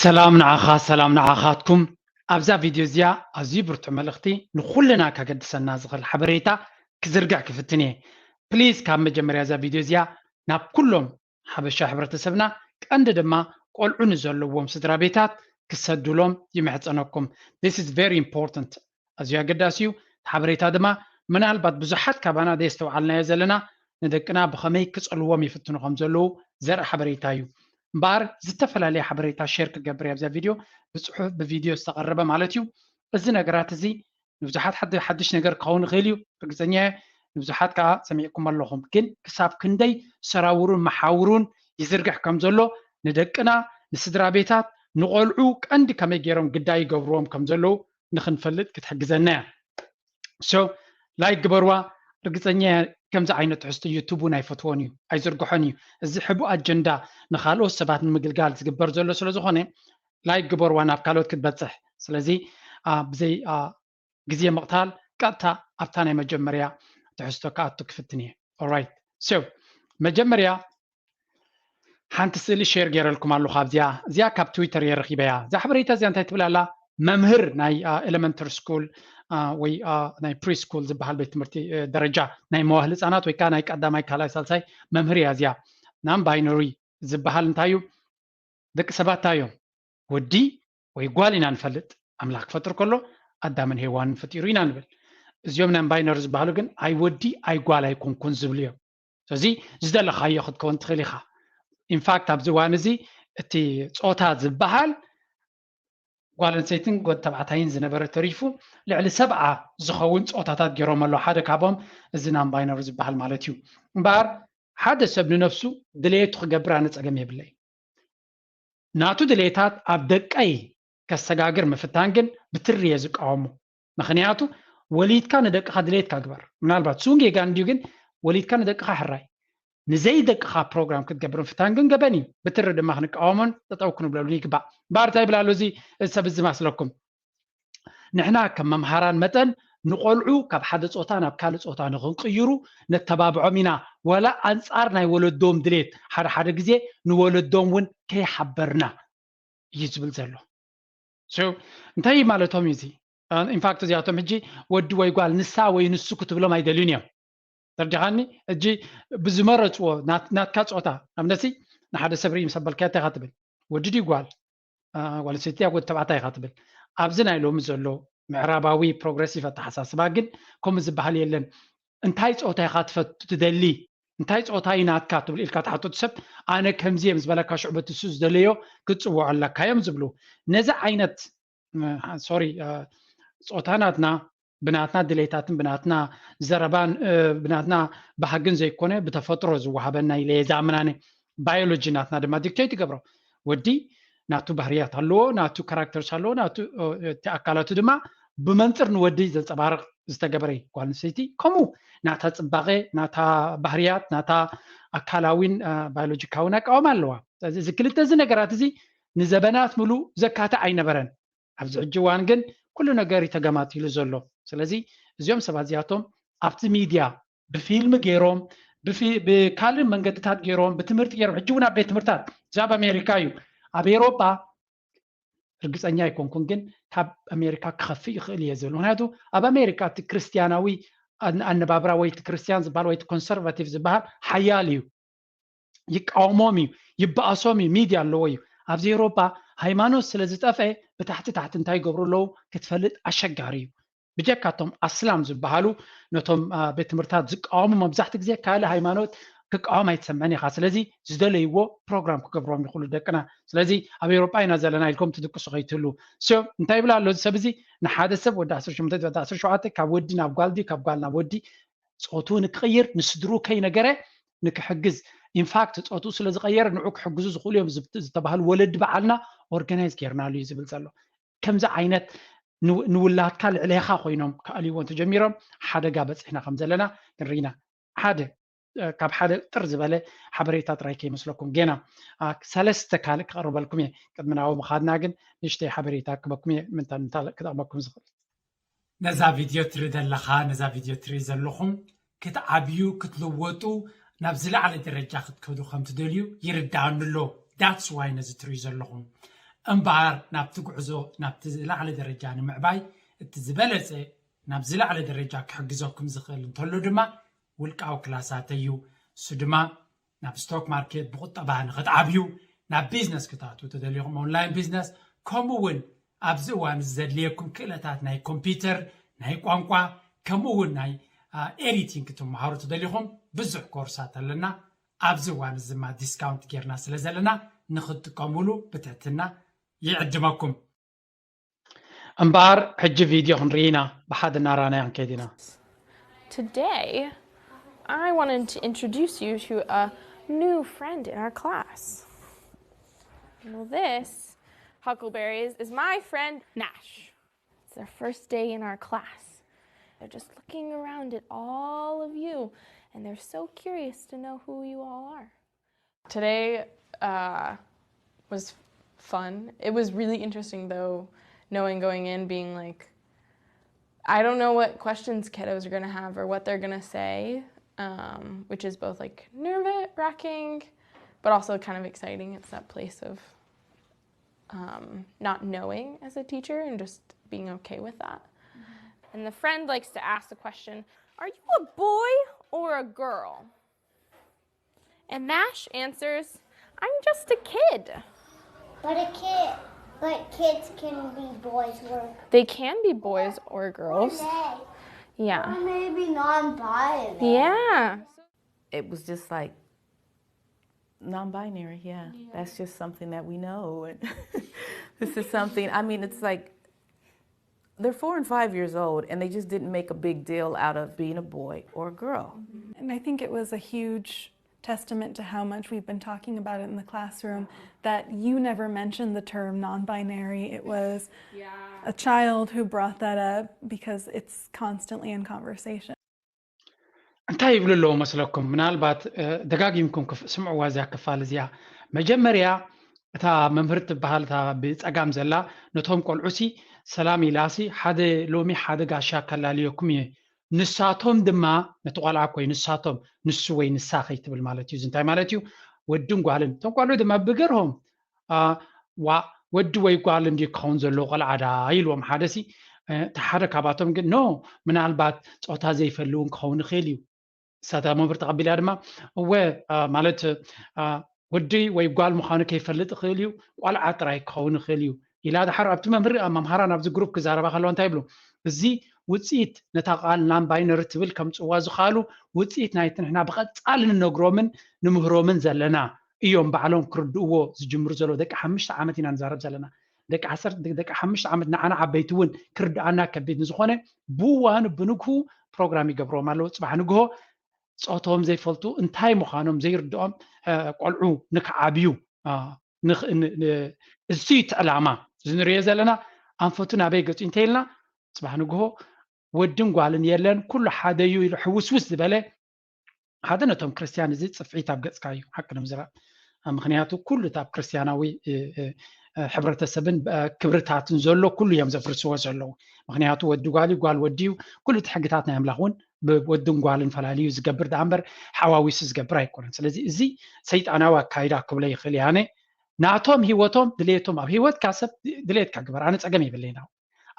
ሰላም ንዓኻ፣ ሰላም ንዓኻትኩም። ኣብዛ ቪድዮ እዚኣ ኣዝዩ ብርቱዕ መልእኽቲ ንኹልና ከገድሰና ዝኽእል ሓበሬታ ክዝርግሕ ክፍትን እየ። ፕሊዝ ካብ መጀመርያ እዛ ቪድዮ እዚኣ ናብ ኩሎም ሓበሻ ሕብረተሰብና ቀንዲ ድማ ቆልዑ ንዘለዎም ስድራ ቤታት ክሰዱሎም ይምሕጸነኩም። This is very important። ኣዝዩ ኣገዳሲ እዩ። እቲ ሓበሬታ ድማ ምናልባት ብዙሓት ካባና ዘየስተውዓልናዮ ዘለና ንደቅና ብኸመይ ክጸልዎም ይፍትኑ ከም ዘለዉ ዘርኢ ሓበሬታ እዩ። እምበኣር ዝተፈላለየ ሓበሬታ ሼር ክገብር እየ ኣብዛ ቪድዮ፣ ብጽሑፍ ብቪድዮ ዝተቐረበ ማለት እዩ። እዚ ነገራት እዚ ንብዙሓት ሓዲ ሓድሽ ነገር ክኸውን ይኽእል እዩ፣ ርግጸኛ እየ። ንብዙሓት ከዓ ሰሚዕኩም ኣለኹም። ግን ክሳብ ክንደይ ሰራውሩን መሓውሩን ይዝርግሕ ከም ዘሎ ንደቅና፣ ንስድራ ቤታት፣ ንቆልዑ ቀንዲ ከመይ ገይሮም ግዳይ ይገብርዎም ከም ዘለዉ ንኽንፈልጥ ክትሕግዘና እያ። So ላይክ ግበርዋ። ርግጸኛ እየ ከምዚ ዓይነት ትሕዝቶ ዩቱብ እውን ኣይፈትዎን እዩ፣ ኣይዝርግሖን እዩ። እዚ ሕቡእ ኣጀንዳ ንኻልኦት ሰባት ንምግልጋል ዝግበር ዘሎ ስለ ዝኾነ ላይክ ግበርዋ ናብ ካልኦት ክትበጽሕ። ስለዚ አ፣ ብዘይ አ፣ ግዜ ምቕታል ቀጥታ ኣብታ ናይ መጀመርያ ትሕዝቶ ክኣቱ ክፍትን እየ። Alright። So መጀመርያ ሓንቲ ስእሊ ሼር ገይረልኩም ኣለኹ። ኣብዚኣ እዚኣ ካብ ትዊተር እየ ረኺበያ። እዛ ሓበሬታ እዚኣ እንታይ ትብል ኣላ? መምህር ናይ ኤሌመንተሪ ስኩል ወይ አ፣ ናይ ፕሪስኩል ዝበሃል ቤት ትምህርቲ እ፣ ደረጃ ናይ መዋህል ህፃናት ወይ ከዓ ናይ ቀዳማይ ካልኣይ ሳልሳይ መምህር እያ እዚኣ። ናን ባይነሪ ዝበሃል እንታይ እዩ? ደቂ ሰባት እንታይ እዮም? ወዲ ወይ ጓል ኢና ንፈልጥ። ኣምላኽ ክፈጥር ከሎ ኣዳምን ሄዋንን ፈጢሩ ኢና ንብል። እዚኦም ናን ባይነሪ ዝበሃሉ ግን ኣይ ወዲ ኣይ ጓል ኣይኮንኩን ዝብሉ እዮም። ስለዚ ዝደለኻዮ ክትከውን ትኽእል ኢኻ። ኢንፋክት ኣብዚ እዋን እዚ እቲ ጾታ ዝበሃል ጓል ኣንስተይትን ጓል ተባዕታይን ዝነበረ ተሪፉ ልዕሊ ሰብዓ ዝኸውን ጾታታት ገይሮም ኣለዉ። ሓደ ካብኦም እዚ ናን ባይነሪ ዝበሃል ማለት እዩ። እምበኣር ሓደ ሰብ ንነፍሱ ድሌቱ ክገብር ኣነ ጸገም የብለይ። ናቱ ድሌታት ኣብ ደቀይ ከሰጋግር ምፍታን ግን ብትሪ እየ ዝቃወሞ። ምኽንያቱ ወሊድካ ንደቅኻ ድሌትካ ግበር። ምናልባት እሱ እውን ጌጋ እንድዩ፣ ግን ወሊድካ ንደቅኻ ሕራይ። ንዘይ ደቅኻ ፕሮግራም ክትገብር ምፍታን ግን ገበን እዩ። ብትሪ ድማ ክንቃወሞን ጠጠው ክንብለሉን ይግባእ። እምበኣር እንታይ ይብል ኣሎ እዚ ሰብ እዚ ማስለኩም? ንሕና ከም መምሃራን መጠን ንቆልዑ ካብ ሓደ ጾታ ናብ ካልእ ጾታ ንኽንቅይሩ ነተባብዖም ኢና፣ ወላ ኣንጻር ናይ ወለዶም ድሌት፣ ሓደ ሓደ ግዜ ንወለዶም እውን ከይሓበርና እዩ ዝብል ዘሎ። So እንታይ ማለቶም እዩ እዚ? ኢንፋክት እዚኣቶም ሕጂ ወዲ ወይ ጓል ንሳ ወይ ንሱ ክትብሎም ኣይደልዩን እዮም። ተርዲኻኒ? ሕጂ ብዝመረፅዎ ናት- ናትካ ጾታ ኣብነሲ ንሓደ ሰብ ርኢ ምስ ኣበልካዮ እንታይ ኢኻ ትብል? ወዲ ድዩ ጓል? አ፣ ጓል ኣንስተይቲ ኣብ ወዲ ተባዕታይ ኢኻ ትብል። ኣብዚ ናይ ሎሚ ዘሎ ምዕራባዊ ፕሮግረሲቭ ኣተሓሳስባ ግን ከምኡ ዝበሃል የለን። እንታይ ጾታ ኢኻ ትፈቱ ትደሊ? እንታይ ጾታ እዩ ናትካ ትብል ኢልካ ትሓተቱ ሰብ ኣነ ከምዚ እየ ምስ በለካ ሽዑ በቲ እሱ ዝደለዮ ክትጽውዖ ኣለካ እዮም ዝብሉ። ነዚ ዓይነት ሶሪ ጾታ ናትና ብናትና ድሌታትን ብናትና ዘረባን እ፣ ብናትና ባህግን ዘይኮነ ብተፈጥሮ ዝወሃበና ኢለ እየ ዝኣምን ኣነ። ባዮሎጂ ናትና ድማ ዲክቴት ይገብሮ። ወዲ ናቱ ባህርያት ኣለዎ፣ ናቱ ካራክተርስ ኣለዎ፣ ናቱ እ፣ እቲ ኣካላቱ ድማ ብመንፅር ንወዲ ዘንፀባርቕ ዝተገበረ እዩ። ጓል ኣንስተይቲ ከምኡ ናታ ፅባቐ፣ ናታ ባህርያት፣ ናታ ኣካላዊን እ፣ ባዮሎጂካዊን ኣቃውማ ኣለዋ። ስለዚ እዚ ክልተ እዚ ነገራት እዚ ንዘበናት ምሉእ ዘካትዕ ኣይነበረን። ኣብዚ ሕጂ እዋን ግን ኩሉ ነገር እዩ ተገማቲሉ ዘሎ። ስለዚ እዚኦም ሰባት እዚኣቶም ኣብቲ ሚድያ ብፊልም ገይሮም ብፊ- ብካልእ መንገድታት ገይሮም ብትምህርቲ ገይሮም ሕጂ እውን ኣብ ቤት ትምህርታት እዚ ኣብ ኣሜሪካ እዩ። ኣብ ኤሮጳ ርግፀኛ ኣይኮንኩን፣ ግን ካብ ኣሜሪካ ክኸፍእ ይኽእል እየ ዝብል። ምክንያቱ ኣብ ኣሜሪካ እቲ ክርስትያናዊ ኣን- ኣነባብራ ወይ እቲ ክርስትያን ዝበሃል ወይ እቲ ኮንሰርቫቲቭ ዝበሃል ሓያል እዩ። ይቃወሞም እዩ፣ ይበኣሶም እዩ፣ ሚድያ ኣለዎ እዩ። ኣብዚ ኤውሮጳ ሃይማኖት ስለ ዝጠፍአ ብታሕቲ ታሕቲ እንታይ ይገብሩ ኣለዉ ክትፈልጥ ኣሸጋሪ እዩ። ብጀካቶም ኣስላም ዝበሃሉ ነቶም አ፣ ቤት ትምህርታት ዝቃወሙ መብዛሕቲ ግዜ ካልእ ሃይማኖት ክቃወም ኣይትሰምዕን ኢኻ። ስለዚ ዝደለይዎ ፕሮግራም ክገብሮም ይኽእሉ ደቅና። ስለዚ ኣብ ኤውሮጳ ኢና ዘለና ኢልኩም ትድቅሱ ከይትህሉ። ሶ እንታይ ይብል ኣሎ እዚ ሰብ እዚ? ንሓደ ሰብ ወዲ ዓሰርተ ሸሞንተ ወዲ ዓሰርተ ሸውዓተ ካብ ወዲ ናብ ጓል ድዩ ካብ ጓል ናብ ወዲ ፆቱ ንክቕይር ንስድሩ ከይነገረ ንክሕግዝ ኢንፋክት ፆቱ ስለ ዝቐየረ ንዑ ክሕግዙ ዝኽእሉ እዮም ዝብ- ዝተባህሉ ወለዲ በዓልና ኦርጋናይዝ ጌርናሉ እዩ ዝብል ዘሎ። ከምዚ ዓይነት ንው- ንውላድካ ልዕሌኻ ኮይኖም ክኣልይዎ እንተጀሚሮም ሓደጋ በፂሕና ከም ዘለና ክንርኢና። ሓደ እ፣ ካብ ሓደ ጥር ዝበለ ሓበሬታ ጥራይ ከይመስለኩም ገና አ፣ ሰለስተ ካልእ ክቐርበልኩም እየ። ቅድሚ ናብኡ ምኻድና ግን ንእሽተይ ሓበሬታ ክበኩም እየ ምንታ ምንታ ክጠቕመኩም ዝኽእል። ነዛ ቪድዮ ትርኢ ዘለኻ ነዛ ቪድዮ ትርኢ ዘለኹም ክትዓብዩ ክትልወጡ ናብ ዝለዓለ ደረጃ ክትከዱ ከም ትደልዩ ይርዳኣኒ ኣሎ። ዳትስ ዋይ ነዚ ትርእዩ ዘለኹም እምበኣር ናብቲ ጉዕዞ ናብቲ ዝለዓለ ደረጃ ንምዕባይ እቲ ዝበለፀ ናብ ዝለዓለ ደረጃ ክሕግዘኩም ዝኽእል እንተሎ ድማ ውልቃዊ ክላሳት እዩ። እሱ ድማ ናብ ስቶክ ማርኬት ብቁጠባ ንክትዓብዩ፣ ናብ ቢዝነስ ክትኣትዉ ተደሊኹም ኦንላይን ቢዝነስ፣ ከምኡ እውን ኣብዚ እዋን እዚ ዘድልየኩም ክእለታት ናይ ኮምፒውተር፣ ናይ ቋንቋ፣ ከምኡ እውን ናይ ኤዲቲንግ ክትመሃሩ ተደሊኹም ብዙሕ ኮርሳት ኣለና። ኣብዚ እዋን እዚ ድማ ዲስካውንት ጌርና ስለ ዘለና ንክትጥቀሙሉ ብትሕትና ይዕድመኩም። እምበኣር ሕጂ ቪድዮ ክንርኢ ኢና፣ ብሓደ እናራናያ ክንከይድ ኢና። Today, I wanted to introduce you to a new friend in our class. Well, this, Huckleberries, is my friend Nash. It's their first day in our class. They're just looking around at all of you, and they're so curious to know who you all are. Today uh, was fun. It was really interesting, though, knowing going in, being like, I don't know what questions kiddos are going to have or what they're going to say, um, which is both like nerve wracking, but also kind of exciting. It's that place of um, not knowing as a teacher and just being okay with that. And the friend likes to ask the question, "Are you a boy or a girl?" And Nash answers, "I'm just a kid." But a kid, but kids can be boys or They can be boys or girls. They, Yeah. Or maybe non-binary. Yeah. It was just like non-binary. Yeah, that's just something that we know. And this is something. I mean, it's like they're four and five years old, and they just didn't make a big deal out of being a boy or a girl. And I think it was a huge testament to how much we've been talking about it in the classroom that you never mentioned the term non-binary. It was a child who brought that up because it's constantly in conversation. እንታይ ይብሉ ኣለዉ መስለኩም? ምናልባት ደጋጊምኩም ስምዕዋ እዚያ ክፋል እዚያ። መጀመርያ እታ መምህር ትበሃል እታ ብፀጋም ዘላ ነቶም ቆልዑሲ ሰላም ኢላሲ ሓደ ሎሚ ሓደ ጋሻ ከላልየኩም እየ። ንሳቶም ድማ ነቲ ቆልዓ ኮይ ንሳቶም ንሱ ወይ ንሳ ከይትብል ማለት እዩ። እዚ እንታይ ማለት እዩ? ወድን ጓልን እቶም ቆልዑ ድማ ብገርሆም ዋ ወዲ ወይ ጓል እንዲ ክኸውን ዘለዎ ቆልዓ ዳ ኢልዎም። ሓደ ሲ እቲ ሓደ ካባቶም ግን ኖ ምናልባት ፆታ ዘይፈሊ እውን ክኸውን ይኽእል እዩ። እሳታ መምህር ተቐቢላ ድማ እወ ማለት ወዲ ወይ ጓል ምዃኑ ከይፈልጥ ይኽእል እዩ፣ ቆልዓ ጥራይ ክኸውን ይኽእል እዩ ኢላ። ድሓር ኣብቲ መምህር መምሃራን ኣብዚ ግሩፕ ክዛረባ ከለዋ እንታይ ይብሉ? እዚ ውፅኢት ነታ ቃል ናን ባይነሪ ትብል ከምፅዋ ዝኽኣሉ ውፅኢት ናይቲ ንሕና ብቐፃሊ ንነግሮምን ንምህሮምን ዘለና እዮም ባዕሎም ክርድእዎ ዝጅምሩ ዘለዉ። ደቂ ሓሙሽተ ዓመት ኢና ንዛረብ ዘለና። ደቂ ዓሰርተ ደቂ ሓሙሽተ ዓመት ንዓና ዓበይቲ እውን ክርድኣና ከቢድ ንዝኾነ ብዋኑ ብንግሁ ፕሮግራም ይገብርዎም ኣለዉ። ፅባሕ ንግሆ ፆቶም ዘይፈልጡ እንታይ ምዃኖም ዘይርድኦም ቆልዑ ንክዓብዩ እሱ እቲ ዕላማ። እዚ ንሪኦ ዘለና ኣንፈቱ ናበይ ገፁ እንተይልና ፅባሕ ንግሆ ወድን ጓልን የለን ኩሉ ሓደ እዩ ኢሉ ሕውስውስ ዝበለ ሓደ ነቶም ክርስትያን እዚ ፅፍዒት ኣብ ገፅካ እዩ ሓቂ ንምዝራብ። ምክንያቱ ኩሉ ኣብ ክርስትያናዊ ሕብረተሰብን ክብርታትን ዘሎ ኩሉ እዮም ዘፍርስዎ ዘለዉ። ምክንያቱ ወዲ ጓል እዩ፣ ጓል ወዲ እዩ። ኩሉ እቲ ሕግታት ናይ ኣምላኽ እውን ብወድን ጓልን ፈላልዩ ዝገብር ደኣ እምበር ሓዋዊሱ ዝገብር ኣይኮነን። ስለዚ እዚ ሰይጣናዊ ኣካይዳ ክብሎ ይኽእል እየ ኣነ። ናቶም ህይወቶም ድሌቶም ኣብ ህይወትካ ሰብ ድሌትካ ግበር፣ ኣነ ፀገም የብለይን።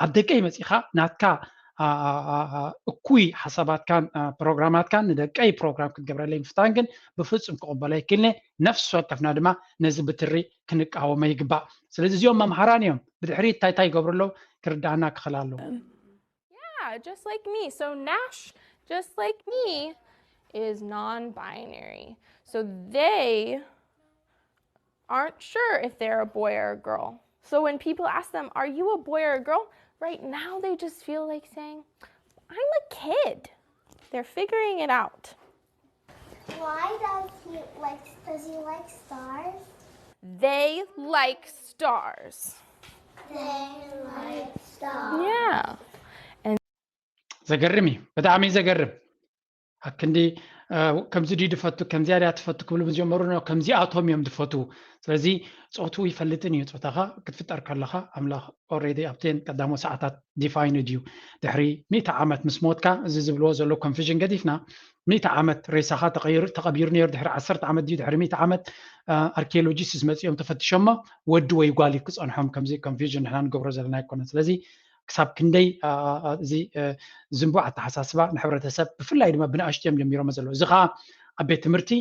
ኣብ ደቀይ መፂኻ ናትካ እኩይ ሓሳባትካን ፕሮግራማትካን ንደቀይ ፕሮግራም ክትገብረለይ ምፍታን ግን ብፍፁም ክቕበሎ ኣይክእልን። ነፍሲ ወከፍና ድማ ነዚ ብትሪ ክንቃወሞ ይግባእ። ስለዚ እዚኦም መምሃራን እዮም። ብድሕሪት እንታይ እንታይ ይገብሩ ኣለዉ ክርድኣና ክኽእል ኣለዎ። Yeah, just like me. So Nash, just like me, is non-binary. So they aren't sure if they're a boy or a girl. So when people ask them, "Are you a boy or a girl?" Right now they just feel like saying, "I'm a kid." They're figuring it out. Why does he like? Does he like stars? They like stars. They like stars. Yeah. ዘገርም እዩ፣ ብጣዕሚ እዩ ዘገርም። ኣክንዲ ከምዚ ድዩ ድፈቱ፣ ከምዚያ ድያ ትፈቱ ክብሉ ምስ ጀመሩ ነው ከምዚኣቶም እዮም ድፈቱ። ስለዚ ፆቱ ይፈልጥን እዩ። ፆታኻ ክትፍጠር ከለኻ ኣምላኽ ኦሬዲ ኣብተን ቀዳሞ ሰዓታት ዲፋይንድ እዩ። ድሕሪ ሚእቲ ዓመት ምስ ሞትካ፣ እዚ ዝብልዎ ዘሎ ኮንፊዥን ገዲፍና፣ ሚእቲ ዓመት ሬሳኻ ተቐይሩ- ተቐቢሩ ነይሩ። ድሕሪ ዓሰርተ ዓመት ድዩ ድሕሪ ሚእቲ ዓመት ኣርኪኦሎጂስት መፂኦም ተፈትሾሞ ወዲ ወይ ጓል እዩ ክፀንሖም። ከምዚ ኮንፊዥን ንሕና ንገብሮ ዘለና ኣይኮነን። ስለዚ ክሳብ ክንደይ እዚ ዝንቡዕ ኣተሓሳስባ ንሕብረተሰብ፣ ብፍላይ ድማ ብንኣሽቱ እዮም ጀሚሮም ዘለዉ። እዚ ከዓ ኣብ ቤት ትምህርቲ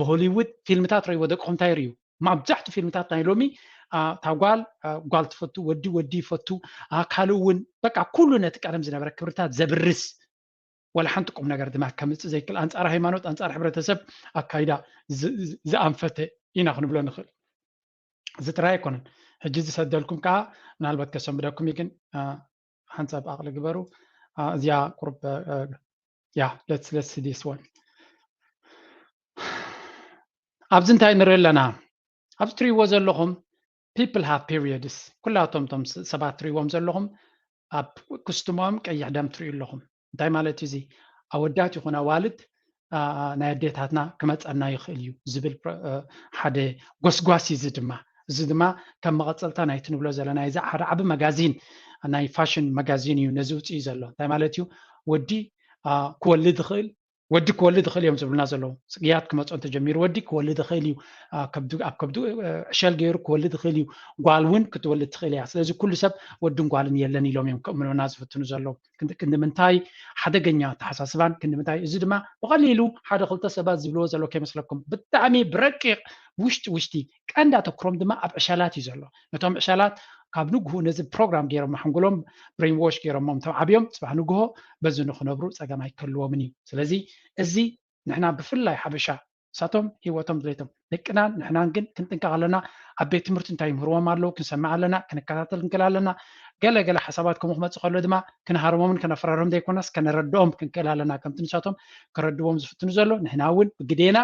ብሆሊውድ ፊልምታት ረይዎ ደቅኹም እንታይ ይርእዩ? መብዛሕቱ ፊልምታት ናይ ሎሚ እታ ጓል ጓል ትፈቱ፣ ወዲ ወዲ ይፈቱ፣ ካልእ እውን በቃ ኩሉ ነቲ ቀደም ዝነበረ ክብርታት ዘብርስ፣ ዋላ ሓንቲ ቁም ነገር ድማ ከምፅእ ዘይክእል፣ ኣንፃር ሃይማኖት፣ ኣንፃር ሕብረተሰብ ኣካይዳ ዝኣንፈተ ኢና ክንብሎ ንኽእል። እዚ ጥራይ ኣይኮነን። ሕጂ ዝሰደልኩም ከዓ ምናልባት ከሰንብደኩም እዩ፣ ግን ሓንሳብ ኣቕሊ ግበሩ። እዚኣ ቁርብ ያ let's let's see this one። ኣብዚ እንታይ ንርኢ ኣለና? ኣብዚ ትሪእዎ ዘለኹም people have periods። ኩላቶም ቶም ሰባት ትሪእዎም ዘለኹም ኣብ ክስትሞም ቀይሕ ደም ትሪኡ ኣለኹም። እንታይ ማለት እዩ እዚ? ኣወዳት ይኹን ኣዋልድ ናይ ኣዴታትና ክመፀና ይኽእል እዩ ዝብል ሓደ ጎስጓስ እዩ። እዚ ድማ እዚ ድማ ከም መቐፀልታ ናይቲ ንብሎ ዘለና እዚ ሓደ ዓቢ መጋዚን ናይ ፋሽን መጋዚን እዩ ነዚ ውፅኢ ዘሎ። እንታይ ማለት እዩ? ወዲ ክወልድ ይኽእል፣ ወዲ ክወልድ ይኽእል እዮም ዝብሉና ዘለዉ። ጽግያት ክመጾ እንተጀሚሩ ወዲ ክወልድ ይኽእል እዩ፣ ኣብ ከብዱ ዕሸል ገይሩ ክወልድ ይኽእል እዩ፣ ጓል እውን ክትወልድ ትኽእል እያ። ስለዚ ኩሉ ሰብ ወድን ጓልን የለን ኢሎም እዮም ከእምኑና ዝፍትኑ ዘለዉ። ክንዲ ምንታይ ሓደገኛ ኣተሓሳስባን ክንዲ ምንታይ፣ እዚ ድማ ብቐሊሉ ሓደ ክልተ ሰባት ዝብልዎ ዘለዉ ከይመስለኩም፣ ብጣዕሚ ብረቂቕ ውሽጢ ውሽጢ ቀንዲ ኣተኩሮም ድማ ኣብ ዕሸላት እዩ ዘሎ። ነቶም ዕሸላት ካብ ንግሁ ነዚ ፕሮግራም ገይሮም ሓንጎሎም ብሬን ዎሽ ገይሮሞም ተዓብዮም፣ ጽባሕ ንግሆ በዚ ንኽነብሩ ጸገም ኣይከልዎምን እዩ። ስለዚ እዚ ንሕና ብፍላይ ሓበሻ ንሳቶም ህይወቶም ድሌቶም ደቅናን ንሕናን ግን ክንጥንቀቕ ኣለና። ኣብ ቤት ትምህርቲ እንታይ ይምህርዎም ኣለዉ ክንሰምዕ ኣለና፣ ክንከታተል ክንክእል ኣለና። ገለ ገለ ሓሳባት ከምኡ ክመጽእ ከሎ ድማ ክንሃርሞምን ከነፈራርም ዘይኮነስ ከነረድኦም ክንክእል ኣለና። ከምቲ ንሳቶም ከረድዎም ዝፍትኑ ዘሎ ንሕና እውን ብግዴና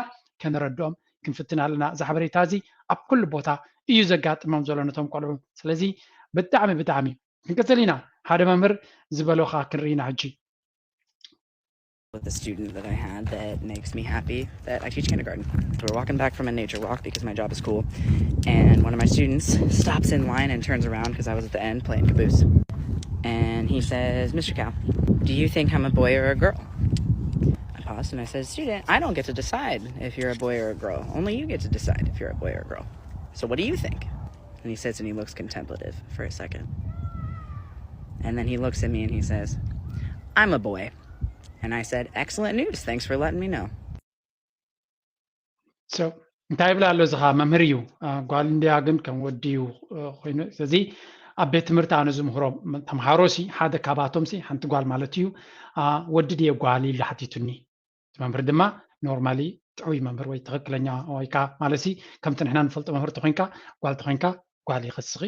ከነረድኦም ክንፍትን ኣለና። እዚ ሓበሬታ እዚ ኣብ ኩሉ ቦታ እዩ ዘጋጥሞም ዘሎ ነቶም ቆልዑ። ስለዚ ብጣዕሚ ብጣዕሚ ክንቅጽል ኢና። ሓደ መምህር ዝበሎኻ ክንርኢ ኢና ሕጂ። With a student that I had that makes me happy that I teach kindergarten. So we're walking back from a nature walk because my job is cool. And one of my students stops in line and turns around because I was at the end playing caboose. And he says, Mister Cow, do you think I'm a boy or a girl? I paused and I said, Student, I don't get to decide if you're a boy or a girl. Only you get to decide if you're a boy or a girl. So what do you think? And he sits and he looks contemplative for a second. And then he looks at me and he says, I'm a boy. And I said, Excellent news. Thanks for letting me know. So እንታይ ይብል ኣሎ? እዚ ኸዓ መምህር እዩ፣ ጓል እንድያ ግን ከም ወዲ እዩ ኮይኑ። ስለዚ ኣብ ቤት ትምህርቲ ኣነ ዝምህሮም ተምሃሮ ሲ ሓደ ካባቶም ሲ ሓንቲ ጓል ማለት እዩ፣ ወዲ ድየ ጓል ኢሉ ሓቲቱኒ። እቲ መምህር ድማ ኖርማሊ ጥዑይ መምህር ወይ ትኽክለኛ ወይ ከዓ ማለት ሲ ከምቲ ንሕና ንፈልጦ መምህር ተኮይንካ ጓል ተኮይንካ ጓል ኢኺ እስኺ፣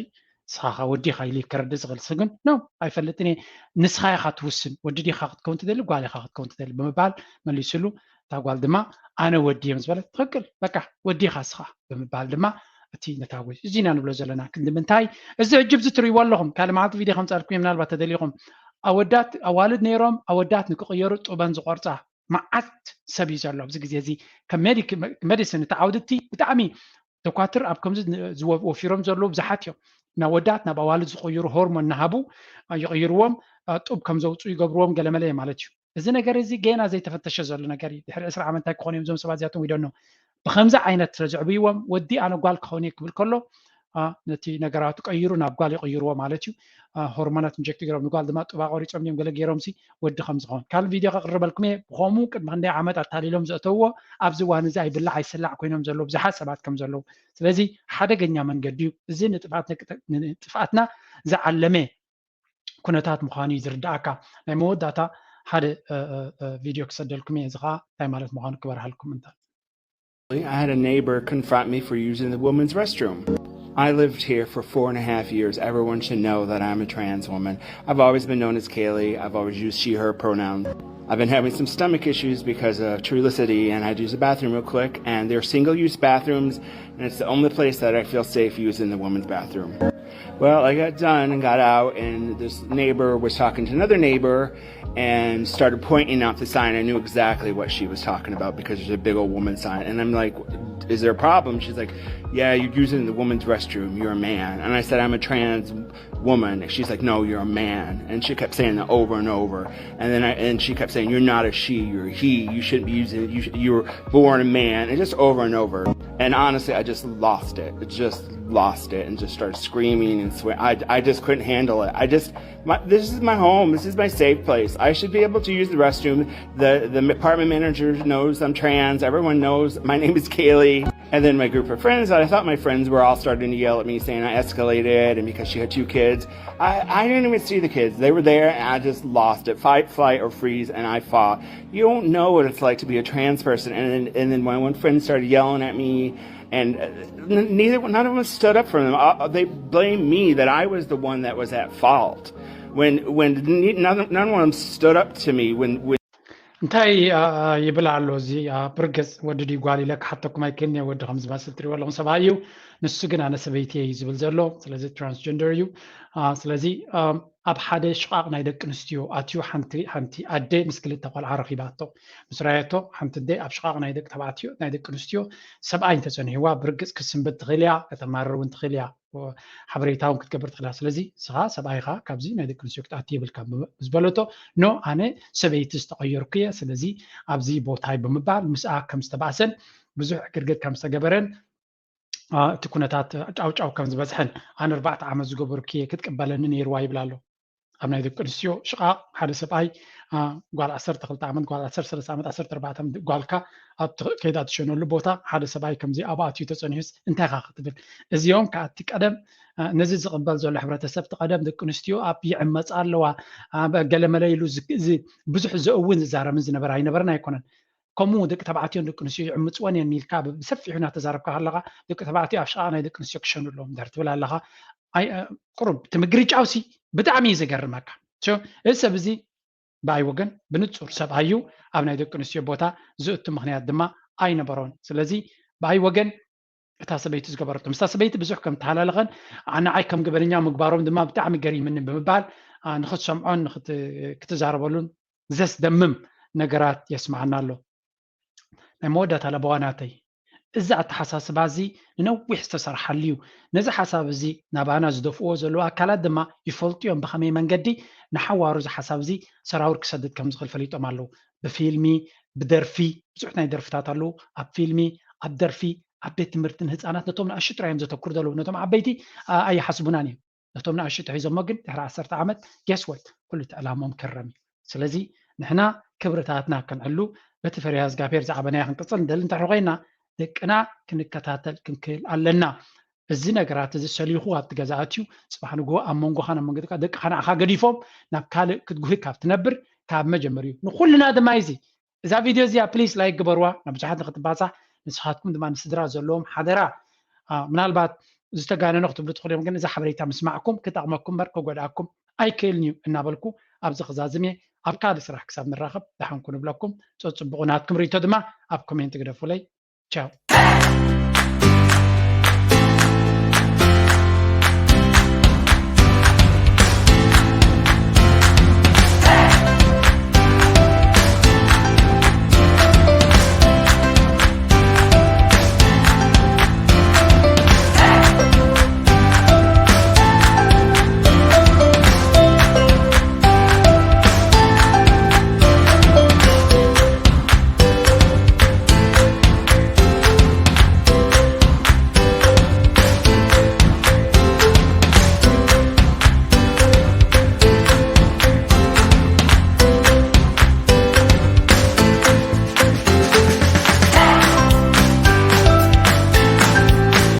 ንስኻ ኸዓ ወዲ ኢኻ ኢሉ ከረድእ ዝኽእል። ንሱ ግን ኖ ኣይፈልጥን እየ፣ ንስኻ ኢኻ ትውስን፣ ወዲ ዲኻ ክትከውን ትደሊ ጓል ኢኻ ክትከውን ትደሊ ብምባል መሊሱሉ። እታ ጓል ድማ ኣነ ወዲ እየ ምስ በለት ትኽክል በቃ ወዲ ኢኻ ንስኻ ብምባል ድማ እቲ ነታ ወይ እዚ ኢና ንብሎ ዘለና ክንዲ ምንታይ እዚ ሕጂ ብዚ ትርእይዎ ኣለኹም። ካልእ መዓልቲ ቪድዮ ከምፃልኩም እየ ምናልባት ተደሊኹም። ኣወዳት ኣዋልድ ነይሮም ኣወዳት ንክቕየሩ ጡበን ዝቆርፃ መዓት ሰብ እዩ ዘሎ ኣብዚ ግዜ እዚ። ከም ሜዲሲን እቲ ዓውዲ እቲ ብጣዕሚ ዶኳትር ኣብ ከምዚ ወፊሮም ዘለዉ ብዙሓት እዮም። ናብ ወዳት ናብ ኣዋልድ ዝቕይሩ ሆርሞን እናሃቡ ይቕይርዎም፣ ጡብ ከም ዘውፅኡ ይገብርዎም ገለመለ ማለት እዩ። እዚ ነገር እዚ ገና ዘይተፈተሸ ዘሎ ነገር እዩ። ድሕሪ ዕስራ ዓመት እንታይ ክኾኑ እዮም እዞም ሰባት እዚኣቶም? We don't know። ብከምዚ ዓይነት ስለ ዘዕብይዎም ወዲ ኣነ ጓል ክኸውን እየ ክብል ከሎ ነቲ ነገራቱ ቀይሩ ናብ ጓል ይቕይርዎ ማለት እዩ። ሆርሞናት ኢንጀክት ገይሮም ንጓል ድማ ጡባ ቆሪፆም ድዮም ገለ ገይሮም ሲ ወዲ ከም ዝኸውን ካልእ ቪድዮ ከቕርበልኩም እየ። ብኸምኡ ቅድሚ ክንደይ ዓመት ኣታሊሎም ዘእተውዎ ኣብዚ እዋን እዚ ኣይብላዕ ኣይስላዕ ኮይኖም ዘለዉ ብዙሓት ሰባት ከም ዘለዉ። ስለዚ ሓደገኛ መንገዲ እዩ እዚ ንጥፍኣትና ዝዓለመ ኩነታት ምዃኑ እዩ ዝርዳእካ። ናይ መወዳእታ ሓደ ቪድዮ ክሰደልኩም እየ፣ እዚ ከዓ እንታይ ማለት ምዃኑ ክበርሃልኩም እንተ I had a neighbor confront me for using the women's restroom. I lived here for four and a half years. Everyone should know that I'm a trans woman. I've always been known as Kaylee. I've always used she, her pronouns. I've been having some stomach issues because of Trulicity, and I'd use the bathroom real quick, and they're single use bathrooms, and it's the only place that I feel safe using the women's bathroom. Well, I got done and got out, and this neighbor was talking to another neighbor and started pointing out the sign. I knew exactly what she was talking about because there's a big old woman sign. And I'm like, "Is there a problem?" She's like, "Yeah, you're using the woman's restroom. You're a man." And I said, "I'm a trans woman." She's like, "No, you're a man." And she kept saying that over and over. And then I, and she kept saying, "You're not a she, you're a he. You shouldn't be using it. You, sh- you were born a man." And just over and over. And honestly, I just lost it. Just lost it and just started screaming and swearing. I, I just couldn't handle it. I just, my, this is my home. This is my safe place. I should be able to use the restroom. The, the apartment manager knows I'm trans. Everyone knows my name is Kaylee. And then my group of friends, I thought my friends were all starting to yell at me saying I escalated and because she had two kids. I, I didn't even see the kids. They were there and I just lost it. Fight, flight, or freeze, and I fought. You don't know what it's like to be a trans person. And then, and then my one friend started yelling at me, and uh, n- neither none of them stood up for them. Uh, they blame me that I was the one that was at fault. When when ne- none, none of them stood up to me when, when እንታይ ይብል ኣሎ እዚ? ብርግፅ ወዲ ድዩ ጓል ኢለ ክሓተኩም ኣይክእልን እየ። ወዲ ከም ዝመስል ትሪእዎ ኣለኹም ሰብኣይ እዩ። ንሱ ግን ኣነ ሰበይቲ እየ እዩ ዝብል ዘሎ። ስለዚ ትራንስጀንደር እዩ። ስለዚ ኣብ ሓደ ሽቓቕ ናይ ደቂ ኣንስትዮ ኣትዩ ሓንቲ ሓንቲ ኣደ ምስ ክልተ ቆልዓ ረኺባቶ ምስ ራየቶ ሓንቲ ኣደ ኣብ ሽቓቕ ናይ ደቂ ተባዕትዮ ናይ ደቂ ኣንስትዮ ሰብኣይ እንተፀኒሕዋ ብርግፅ ክስንብድ ትኽእል እያ፣ ከተማርር እውን ትኽእል እያ። ሓበሬታ እውን ክትገብር ትኽእል እያ። ስለዚ ንስኻ ሰብኣይኻ ካብዚ ናይ ደቂ ኣንስትዮ ክትኣቲ የብልካ ዝበለቶ ኖ ኣነ ሰበይቲ ዝተቐየርኩ እየ፣ ስለዚ ኣብዚ ቦታይ ብምባል ምስኣ ከም ዝተባእሰን ብዙሕ ዕግርግር ከም ዝተገበረን እቲ ኩነታት ጫውጫው ከም ዝበዝሐን ኣነ ኣርባዕተ ዓመት ዝገበርኩ እየ ክትቅበለኒ ነይርዋ ይብል ኣሎ። ኣብ ናይ ደቂ ኣንስትዮ ሽቓቕ ሓደ ሰብኣይ ጓል ዓሰርተ ክልተ ዓመት ጓል ዓሰርተ ሰለስተ ዓመት ዓሰርተ ኣርባዕተ ዓመት ጓልካ ኣብ ከይዳ ትሸነሉ ቦታ ሓደ ሰብኣይ ከምዚ ኣብኡ ኣትዩ ተፀኒሑስ እንታይ ኢኻ ክትብል? እዚኦም ከኣቲ ቀደም ነዚ ዝቕበል ዘሎ ሕብረተሰብ እቲ ቀደም ደቂ ኣንስትዮ ኣብ ይዕመፃ ኣለዋ ገለመለ ኢሉ ብዙሕ ዘእውን ዝዛረብን ዝነበረ ኣይነበረን ኣይኮነን። ከምኡ ደቂ ተባዕትዮን ደቂ ኣንስትዮ ይዕምፅወን እየን ኢልካ ብሰፊሑ እናተዛረብካ ከለካ ደቂ ተባዕትዮ ኣብ ሽቓቕ ናይ ደቂ ኣንስትዮ ክሸኑ ኣለዎም ድሕር ትብል ኣለካ። ቁሩብ እቲ ምግርጫውሲ ብጣዕሚ እዩ ዘገርመካ። እዚ ሰብ እዚ ብኣይ ወገን ብንፁር ሰብኣይ እዩ። ኣብ ናይ ደቂ ኣንስትዮ ቦታ ዝእቱ ምክንያት ድማ ኣይነበሮን። ስለዚ ብኣይ ወገን እታ ሰበይቲ ዝገበረቶ ምስታ ሰበይቲ ብዙሕ ከም ተሃላለኸን ንዓይ ከም ገበነኛ ምግባሮም ድማ ብጣዕሚ ገሪምኒ ብምባል ንክትሰምዖን ክትዛረበሉን ዘስደምም ነገራት የስምዓና ኣሎ። ናይ መወዳእታ ለበዋ ናተይ፣ እዚ ኣተሓሳስባ እዚ ንነዊሕ ዝተሰርሓሉ እዩ። ነዚ ሓሳብ እዚ ናባና ዝደፍእዎ ዘለዉ ኣካላት ድማ ይፈልጡ እዮም ብኸመይ መንገዲ ንሓዋሩ እዚ ሓሳብ እዚ ሰራውር ክሰድድ ከም ዝኽእል ፈሊጦም ኣለዉ። ብፊልሚ፣ ብደርፊ፣ ብዙሕ ናይ ደርፍታት ኣለዉ። ኣብ ፊልሚ፣ ኣብ ደርፊ፣ ኣብ ቤት ትምህርቲ ንህፃናት ነቶም ንኣሽቱ ጥራይ እዮም ዘተኩሩ ዘለዉ። ነቶም ዓበይቲ ኣይሓስቡናን እዮም። ነቶም ንኣሽቱ ሒዞሞ ግን ድሕሪ ዓሰርተ ዓመት guess what ኩሉ እቲ ዕላምኦም ከረም እዩ። ስለዚ ንሕና ክብርታትና ከነዕሉ በቲ ፈሪሃ እግዚኣብሔር ዝዓበናዮ ክንቅፅል ንደሊ እንተ ኮይና ደቅና ክንከታተል ክንክእል ኣለና። እዚ ነገራት እዚ ሰሊኹ ኣብቲ ገዛ ኣትዩ ፅባሕ ንግሆ ኣብ መንጎኻን ኣብ መንጎ ደቅኻ ንዓኻ ገዲፎም ናብ ካልእ ክትጉሂ ካብ ትነብር ካብ መጀመሪኡ ንኩልና ድማ እዚ እዛ ቪድዮ እዚኣ please like ግበርዋ ናብ ብዙሓት ንክትባፃሕ ንስኻትኩም ድማ ንስድራ ዘለዎም ሓደራ ምናልባት ዝተጋነነ ክትብሉ ትኽእሉ እዮም ግን እዛ ሓበሬታ ምስማዕኩም ክጠቕመኩም በር ክጎድኣኩም ኣይክእልን እዩ እናበልኩ ኣብዚ ክዛዝም እየ ኣብ ካልእ ስራሕ ክሳብ ንራኸብ ደሓንኩ ንብለኩም ፀፅቡቑ ናትኩም ርእቶ ድማ ኣብ ኮሜንት ግደፉለይ ቻው